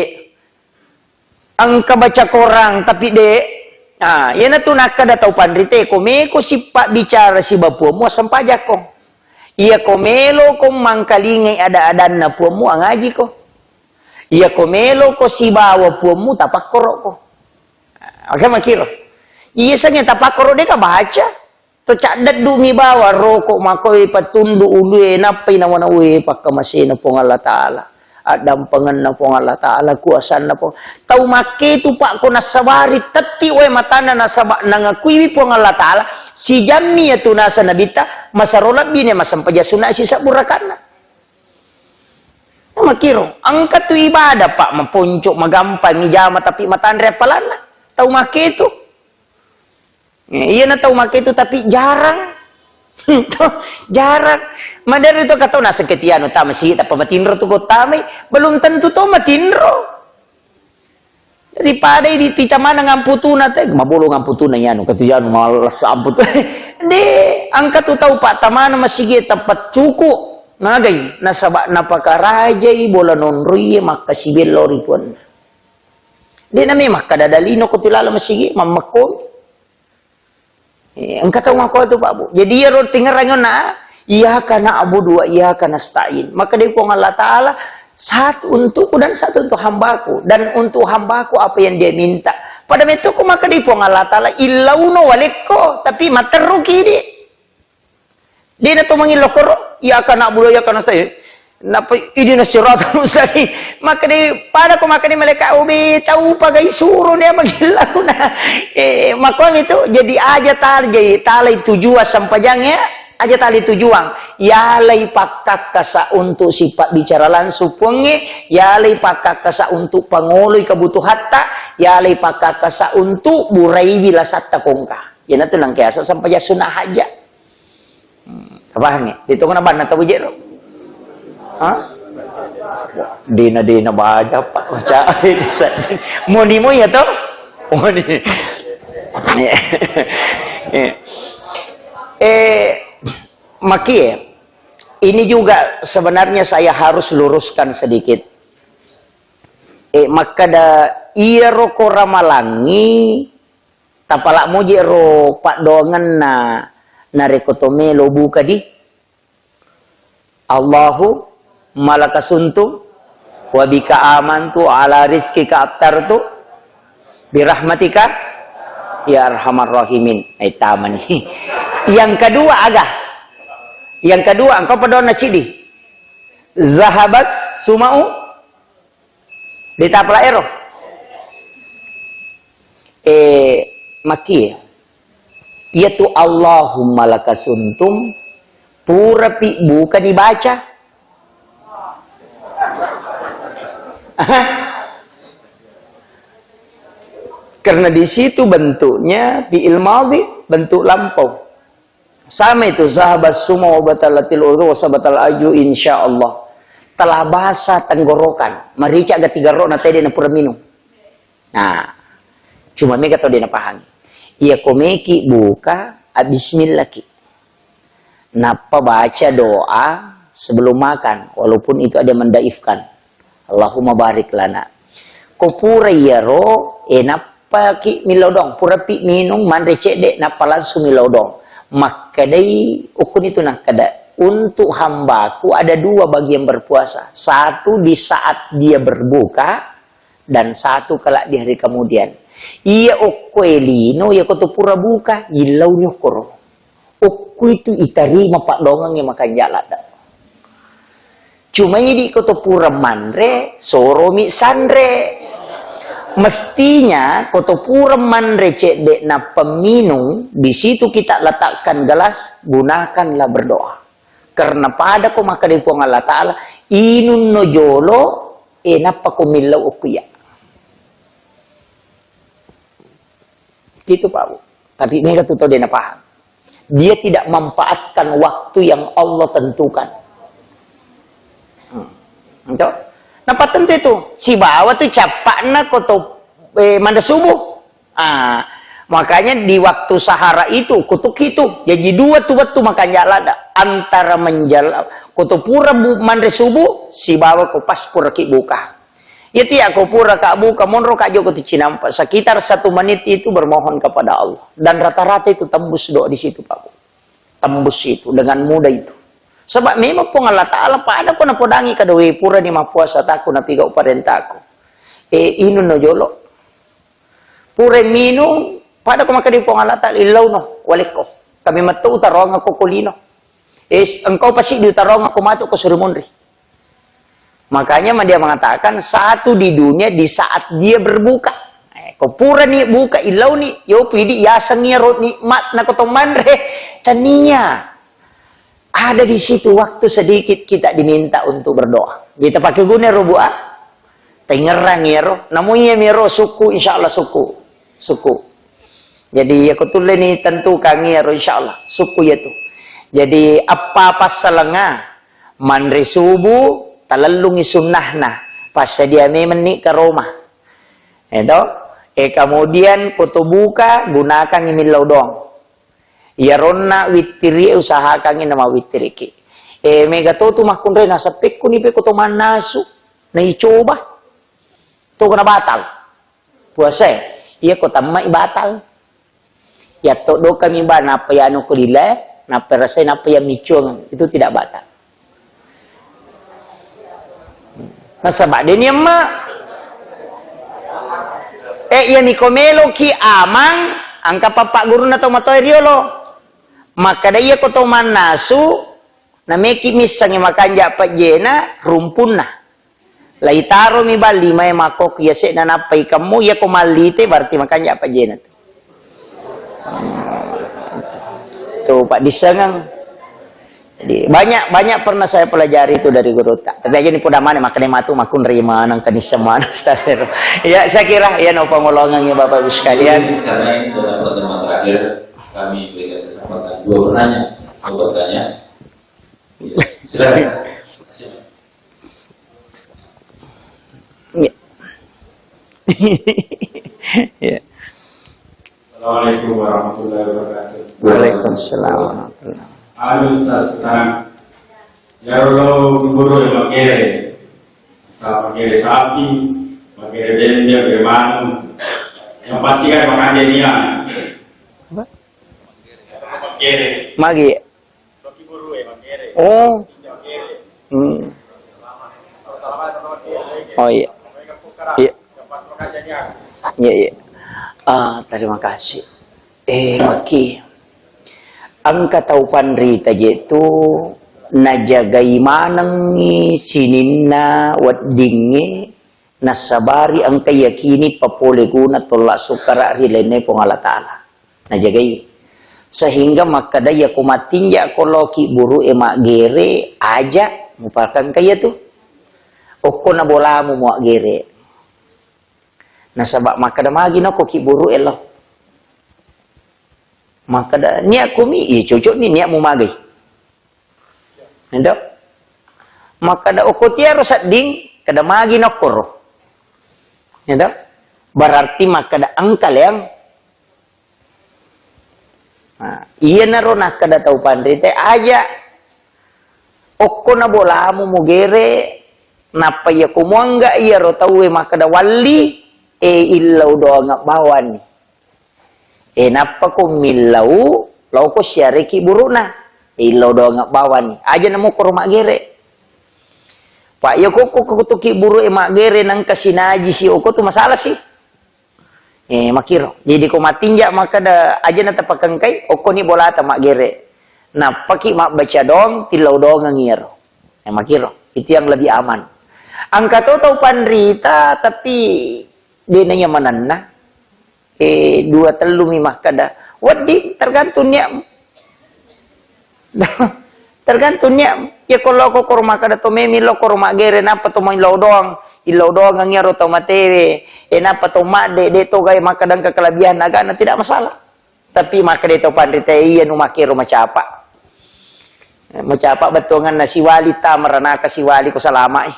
Engka baca korang, tapi de. Ah, iyanatu nakkeda tau panrite, ko meko sipabbicara siba puammu, assempajakko. Iyako meloko mangkalingai ada-adanna puammu, angajiko. Iyako meloko sibawa puammu, tapakkoroko. Ah, oke, makiro. Iya sengnge tapakkoro deka baca. To caddeddu'mi bawang roko makoi patundu ulue nappai nawa-nawa, pakkamasena Puang Allah Ta'ala, addampengenna Puang Allah Ta'ala, kuasanna Puang. Tau makketu, Pak, ko nassabari tetti wae matanna nasaba nangakuiwi Puang Allah Ta'ala, sijammi iyatu nasa nabitta, masero lebbine massempajang sunna sisebbu rakanna. Makiro, engka tu ibadah, Pak, maponco, magampang ijama, tapi matanre appalanna. Tau makketu. Eh, iyana tau makketu, tapi jarang. Jarang. Maderi to katau naseng ketiano tama sigi, tappa matinro tu ko tamai, belum tentu to matinro. Daripada idi ti tamana ngamputuna te, mabolo ngamputuna iyanu, katu iyanu males amputu. De, engka tu tau, Pak, tamana masigi tappa cuku. Nagai, nasaba napakarajai bola nonroie makkasibello ri puanna. De name makkada dalino ko tu lalo masigi, mammekko. Eh, engka tau makko tu, Pak, Bu. Jadi, iyaro tingerang na, "Iyyaka na'budu wa iyyaka nasta'in." Maka dari Puang Allah Ta'ala, satu untukku dan satu untuk hambaku. Dan untuk hambaku apa yang dia minta. Pada metoko maka dari Puang Allah Ta'ala, illauno walekko, tapi matteruki di. Dena to mangillau koro, "Iyyaka na'budu wa iyyaka nasta'in." Napa, "Ihdinas siratal mustaqim." Maka di, pada ko maka di malaikat, "Obe, tau pagai suro nia magillau na." Eh, makkuami tu, jadi aja tal-, jadi talai tujuan sempajang ya, aja talai tujuan. Yalai pakkakkasa untuk sipabbicara langsung puangnge, yalai pakkakkasa untuk pangoloi kebutuhatta, yalai pakkakkasa untuk buraiwi lasatta kongka. Iyanatu nangkeasa sempajang sunna hajat. Hmm, tapahangngi? Ditongeng banna tau jero. Ha? Dena-dena baja, Pak, baca. Moni mo ya to? Moni. Eh, makie, ini juga sebenarnya saya harus luruskan sedikit. Eh, makkada iyaro ko ramalangngi, tapalak moje ro paddoangenna narekko to melo buka di, "Allahumma laka sumtu wa bika amantu ala rizqika aftartu birahmatika ya arhamar rahimin." Eh, tamani. Yang kedua aga? Yang kedua, engka paddoanna cidi. "Zahabas sumau." Dita pala ero. Eh, makie. Iyatu Allahumma laka sumtu, purapi buka dibaca. Karena di situ bentuknya fi'il madhi, bentuk lampau. Sama itu, "Zahabas sumau wa batalatil uruq wa sabatal aju, insyaallah." Telah basah tenggorokan, marica ga tiga ro na tede na pura minum. Nah, cuma mega tau de napahangi. Iya ko meki buka, a, bismillah ki. Nappa baca doa sebelum makan, walaupun itu ada yang mendaifkan. Allahumma barik lana. Ko pura iyaro, eh, nappaki millau doang, purapi minung, manre cedde, nappa langsung millau doang. Makkedai, ukkuni tu nakkeda, untuk hambaku ada dua bagi yang berpuasa. Satu di saat dia berbuka, dan satu kelak di hari kemudian. Iya okko e lino, iya ko tu pura buka, illauni okkoro. Okko itu itarima paddoangengnge makanja ladde. Cuma idi ko to pura manre, soromi sanre. Mestinya ko to pura manre cedde nappa minung, di situ kita letakkan gelas, gunakanlah berdoa. Karena pada ko makkeda Puang Allah Ta'ala, inunno jolo, e nappa ko millau okkuya. Gitu, Pak Bu. Tapi mega tu tau de napaham. Dia tidak manfaatkan waktu yang Allah tentukan. Hmm. Ento? Napattentu itu. Sibawa tu cappa'na ko to, eh, manre subuh. Ah, makanya di waktu sahara itu, kutuk itu. Jadi dua tu waktu makanja lada. Antara menjal-, ko to pura bu-, manre subuh, sibawa ko pas pura ki buka. Iya tiya ko pura ka buka, monro ka joko tu cinampa. Sekitar satu menit itu bermohon kepada Allah. Dan rata-rata itu tembus doa di situ, Pak Bu. Tembus itu dengan mudah itu. Sebab memang Puang Allah Ta'ala pada ko napodangi kada we pura ni mappuasa taku napigau parentaku. E, inunno jolo. Pura minung, pada ko makkeda Puang Allah Ta'ala, illau no, walekko. Kami metto utaroang ko kolino. E, engkau pasti diutaroang ko matu ko suri munri. Makanya ma dia mengatakan, satu di dunia di saat dia berbuka. Eh, ko purani buka, illauni, yo pidi yaseng iyaro nikmat na ko to manre. Tania. Ada di situ waktu sedikit kita diminta untuk berdoa. Kita pakai guna ro, Bu, ah. Tengerang iyaro. Namo iya miro suku, insya Allah suku. Suku. Jadi, ya ko tulle ni tentukan iyaro, insya Allah. Suku ya tu. Jadi, apa passalenga? Manre subuh, talellungi sunnahna. Passadia memenni karoma. Eto? E, kemudian ko to buka, gunakangi millau doang. Iyaronna wittiri, usahakangi nama wittiriki. E, mega to tu makkunrai naseppekku ni pe ko to mannasu. Naicoba. To kena batal. Puasae, iya ko tammai batal. Yatto dokami ba, nappa yanu ko lile, nappa rasai, nappa ya miccuang, itu tidak batal. Nasaba deni amma. Eh, iya miko meloki amang, angka pappa gurunna to matoe riolo. Makkada iya ko to mannasu, nameki missangi makanja pejjena rumpunna. Laitaromi bang limae makkokko yase'na nappa ikemmu, iyako mallite berarti makanja pejjena tu. Hmm. Tu paddissengeng. Jadi, banyak, banyak pernah saya pelajari itu dari guru tak. Tapi aja ni poda maneng, makanya matu makkunrai maneng, kenisseng maneng, astagfirullah. Ya, saya kira, ya, no pangolongan ya Bapak Ibu sekalian. Karena ini adalah pertemuan terakhir, kami berikan kesempatan dua penanya mau bertanya. Ya, silakan. Iya. Iya. Assalamualaikum warahmatullahi wabarakatuh. Waalaikumsalam warahmatullahi wabarakatuh. Anu, Ustaz, nah, ya Allah, guru yang makere. Sa-, makere sapi, makere bembe, makere manu. Yang pasti kan makan dia. Apa? Makere. Magi. Oh. Hmm. Oh, iya. Iya. Iya, iya. Ah, terima kasih. Eh, maki. Engka tau panrita je tu najagai manengngi sininna weddingnge, nassabari engka yakini papole guna tolla sukkara ri lainna Puang Allah Ta'ala. Najagai. Sehingga makkeda, iyako mattinja ko loki buru'e maggere, aja mupakengka iyatu. Okko na bolamu muaggere. Nasaba makkeda, magi nokko ki buru'e lo. Makkeda, niat kumi, iya cocok ni niat mu magai. Ento? Makkeda okko tiaro sedding, keda magi nokkoro. Ento? Berarti makkeda engka leang. Nah, iyanaro nakkeda tau panrita, aja okko na bolamu mugere, nappa iya ko muangga iyaro tauwe makkeda walli, e illau doang bawani. E, nappa ko millau, laoko siareki buru'na. E, illau doang bawani. Aja namukkoro maggere. Pak, iya kokko kutuki buru'e maggere nangka sinaji si oko tu masalah si. E, makiro. Jadi ko matinja makkeda aja na tapakengkai, okkoni bolata maggere. Nappaki mabbaca doang, tillau doang iyaro. E, makiro. Itu yang lebih aman. Engka to tau panrita, tapi De' na iya manenna. Eh, dua tellu mi makkeda, wedding, tergantung niatmu. Tergantung niatmu. Iya ko loko koro makkeda to memi loko ro maggere, nappa to mau illau doang. Illau doang iyaro tau matewe. Eh, nappa to madde, de' to gae makkeda engka kelebihan agana, tidak masalah. Tapi makkeda to panrita, iya nu makkero macapa. Eh, macapa bettuanganna siwali ta meranaka siwali ko salama'i.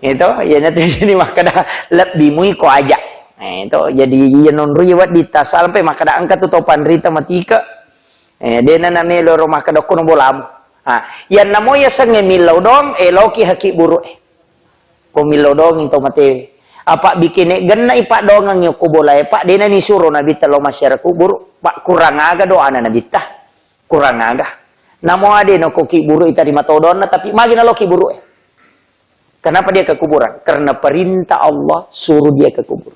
Itu, iya nyatu jadi makkeda lebbi mui ko aja. Eh, itu, jadi iya nonroi wedding ta sampai makkeda engka tu to panrita matike. Eh, dena namelo ro makkeda ko no bolamu. Ah, iya namo iya sengnge millau dong, eh, loki haki buru eh. Ko millau dongi to matewe. Apa bikine genna ipa dongangi ko bolae, Pak, dena ni suro Nabitta lao masyarakat kuburu, Pak, kurang aga doana Nabitta. Kurang aga. Namo ade no ko kiburu itarima todonna, tapi magi nalo kiburu eh. Kenapa dia ke kuburan? Karena perintah Allah suruh dia ke kubur.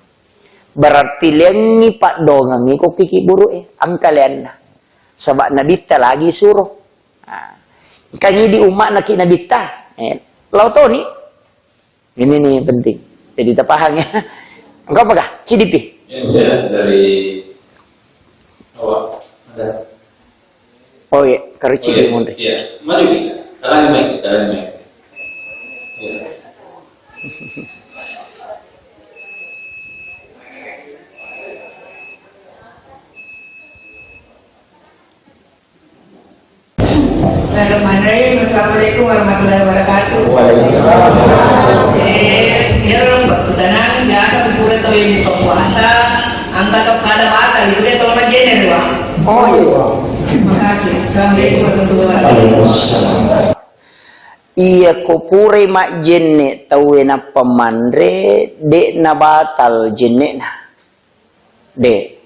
Berarti lengi pak dongangi ko kiburu eh, angka leanna. Sebab Nabitta lagi suruh. Nah, kan ini di umat naki Nabitta. Eh, lao toni. Ini nih yang penting. Jadi kita paham ya. Engkau apakah? C D P? Ya, saya dari awak ada. Oh iya, karuci. Oh, iya, di munri. Iya. Mari kita. Sekarang baik, sekarang baik. Iya. Bismillahirrahmanirrahim. Assalamualaikum warahmatullahi wabarakatuh. Waalaikumsalam. Eh, iyaro wettu tenang, biasa kupura tau yang buka puasa, angka tau kada batal, itu dia tolong aja nih, Wak. Oh, iya. Makasih. Assalamualaikum warahmatullahi wabarakatuh. Waalaikumsalam. Iya ko purai majjenne tauwe nappa manre, de' nabatal jenne'na. De'.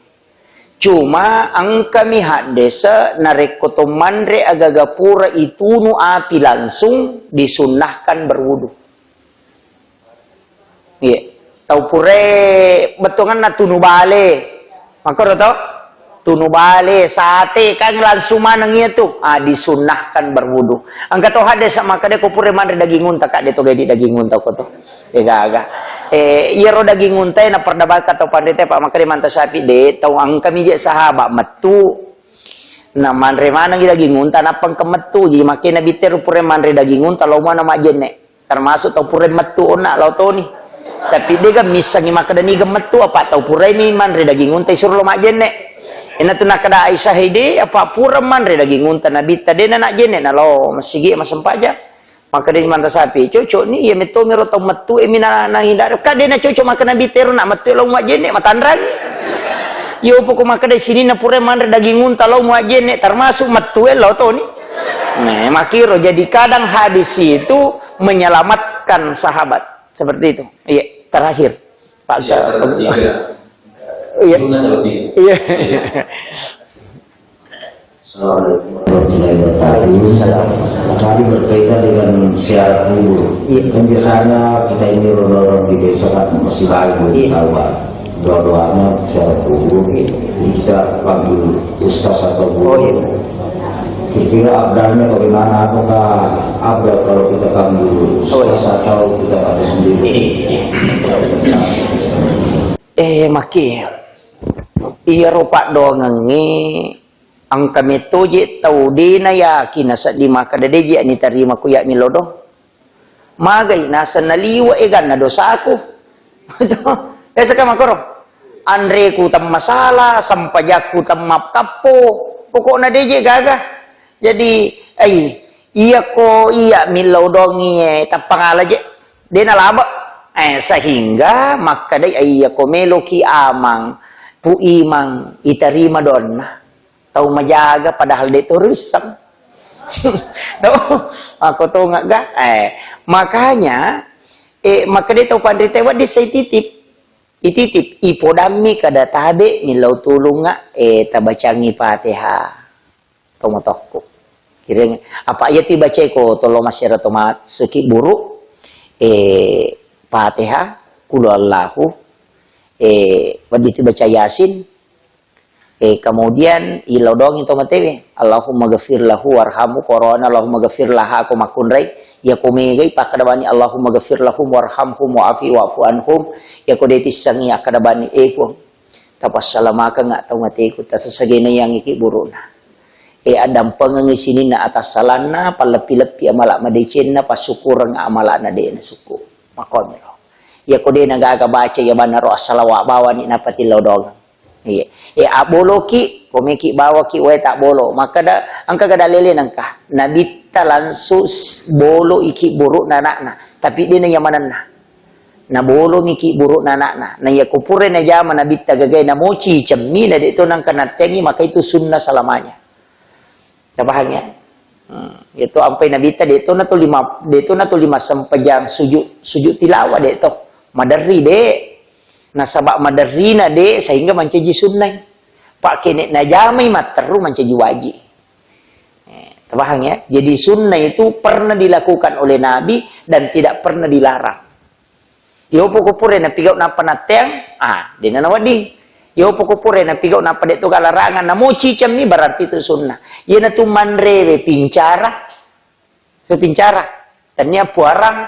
Cuma engkami haddese narekko to manre agaga pura itunu api langsung disunnahkan berwudu. Iya. Tau purae bettuanganna tunu bale. Makkoro to? Tunu bale, sate, kan langsung maneng iya tu. Ah, disunnahkan berwudu. Engka to haddese makkeda ko pura manre daging unta, Kak, de' to gaidi daging unta ko to. Eh, gaga. Eh, iyaro daging unta e na perdabaka tau panrita, Pak, makkeda manta sapi de', tau engkami je sahabat mettu. Na manre manengi daging unta, nappa engka mettu. Jadi makkeda Nabitta ro pura manre daging unta, lao mana majjenne. Termasuk tau purai mettu onna lao toni. Tapi de' ga missengi makkeda niga mettu, apa tau purai mi manre daging unta isuro lo majjenne. Ina tu nakkeda Aisyah, "Hei de', apa pura manre daging unta Nabitta de' na najjenne na lao masigi masempajang." Makkeda manta sapi, "Cocok ni, iya metto mi ro tau mettu e mi na, na hindari." Ka de' na cocok makkeda Nabitta ero na mettu e lao majjenne matanrang. Yo poko makkeda sininna purai manre daging unta lao majjenne termasuk mettu e lao toni. Nah, makkiro jadi kadang hadis itu menyelamatkan sahabat. Seperti itu. Iya, terakhir. Pak Iya, Ka- terakhir. Iya. Sunnah kalau tiga. Iya. Iya. Assalamualaikum warahmatullahi wabarakatuh. Tadi berkaitan dengan ziarah kubur. Iya. Kan biasanya kita ini orang-orang di desa kan masih baik, belum Iya. tahu, Pak. Doa-doanya ziarah kubur gitu. Jadi kita panggil ustaz atau guru. Oh, iya. Kira-kira abdalnya bagaimana? Apakah abdal kalau kita panggil Oh, iya. ustaz atau kita baca sendiri? Iya, iya. Eh, maki. Iyaro paddoangengnge engka mettoje tau de' na yakin nasedding makkeda de' je' nitarima ku ya' millau do. Magai naseng naliwe' eganna dosaku. Biasa ka makkoro. Anreku temmasala, sempajakku temmakkappo. Pokokna de' je' gaga. Jadi, ai, iyako iya' millau dongi e tappangala je'. De' nalabe'. Eh, sehingga makkedai, ai, iyako meloki amang, pu imang, itarima donna. Tau majaga padahal de' to risseng. Tau, ako to ngaga. Eh, makanya, eh, makkeda tau panrita wedding sai titip. Ititip, ipodammi kada tabe' millau tulungnga, eh, tabacangi Fatihah. Tau matokko. Kireng, apa iya tibacai ko tolo masyarakat to ma-, seki buru, eh, Fatihah, Qul Huwallahu, eh, wedding tibaca Yasin, Eh, kemudian, ilodongi to matewe, "Allahumma ghafir lahu warhamhu," korona, "Allahumma ghafir laha," ko makkunrai, Iyako megai pakkadabani, "Allahumma ghafir lahum warhamhum wa'afi wa'fu anhum." Iyako de tissengngi akkadabani, "Eh, Puang, tapassalamakeng tau mateku, tapassagaineyangngi ki burukna." Eh, addampengengngi sininna atassalanna, palleppi-leppi amala madecenna, passukureng amalana de nasukku. Makkoniro. Iyako de nagaga baca iya bannaro assalawa bawani napatillau doang. Iya. E, abboloki, komeki bawaki wae tabbolo. Makkada, engka gada lele nengka. Nabitta langsung s-, bolo iki burukna anakna. Tapi de na yamanenna. Nabolomi ki burukna anakna. Na iya kupure najama nabitta gagai namoci cemmi na de to nengka nattengi, maka itu sunnah selamanya. Tapahang ya? Hmm. Itu ampai nabitta de to na to lima, de to na to lima sempajang sujud, sujud tilawah de to. Maderri de. Nasaba maderrina de sehingga mancaji sunnai. Pak kene najamai matteru mancaji wajib. Eh, tapahang ya? Jadi sunnah itu pernah dilakukan oleh Nabi dan tidak pernah dilarang. Yopo ko pura napigau nappa natteang, ah, dena nawedding. Yopo ko pura napigau nappa de to galarangan namoci cemmi berarti itu sunnah. Iyana tu manrewe pincara, so pincara. Tania puarang,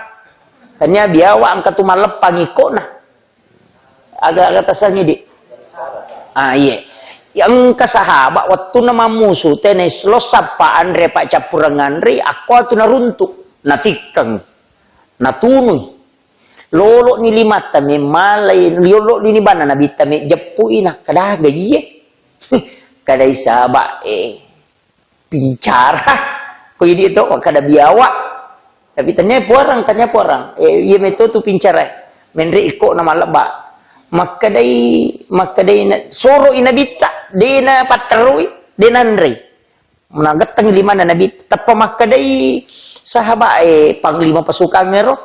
tania biawa engka tu malleppang ikkona. Aga-aga tasangi di. Ah, iye. Engka sahabat wettunna mammusu, tene lo sappa anre paccappureng anre, akko tu naruntuk, natikkeng, natunui. Lolo'ni limatta memmalai, lolo'ni banna nabitta mejjeppui, nakkada, "Aga iye?" Kadai saba, eh, pincara. Ko idi to, kada biawa. Tapi tania puarang, tania puarang. Eh, iya meto tu pincara. Menre iko na malebba. Makkedai, makkedai na, soro i nabitta, de na patterui, de nanrei. Nagetteng limanna Nabi, teppa makkedai sahabat, eh, panglima pasukan ero,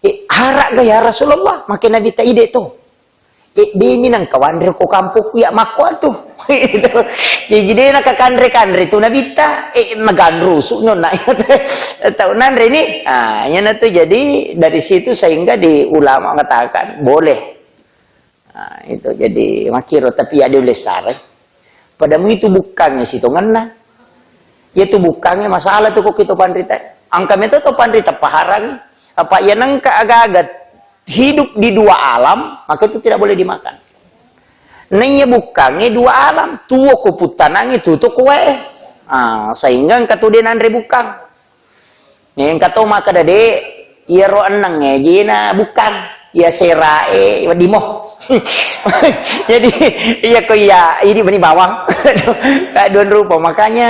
eh, "Haragga ya Rasulullah?" Make Nabi ta, "Ide to." Eh, demi nang kawanre ko kampokku ya makko tu. Gitu. Jadi de na kakanre-kanre tu Nabitta, eh, maganrusu nyonna. Tau nanre ni, ah, yana tu jadi dari situ sehingga di ulama mengatakan boleh. Nah, itu jadi makkiro, tapi ya diulle sarai. Padamu itu bukkangnge sitongenna. Ya tu bukkangnge masalah tu kok itu panrita. Angka meto to panrita paharangi. Apa ya nengka agaga hidup di dua alam, maka itu tidak boleh dimakan. Naiya bukkangnge dua alam, tuo ko puttanangnge, tuo ko wae. Ah, sehingga engka tu de nanre bukkang. Engka to makkeda, "De, iyaro enneng e jena bukkang, iya sera e weddimo." Jadi, iya ko iya, idi meni bawang. Dua rupa. Makanya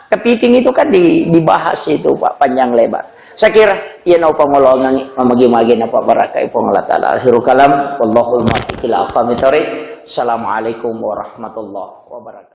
kepiting itu kan di-, dibahas itu, Pak, panjang lebar. Saya kira, iya no pangolongan, mamagi-magi napa barakai Puang Allah Ta'ala. Akhirul kalam, wallahul muwaffiq ila aqwamit thariq. Assalamualaikum warahmatullahi wabarakatuh.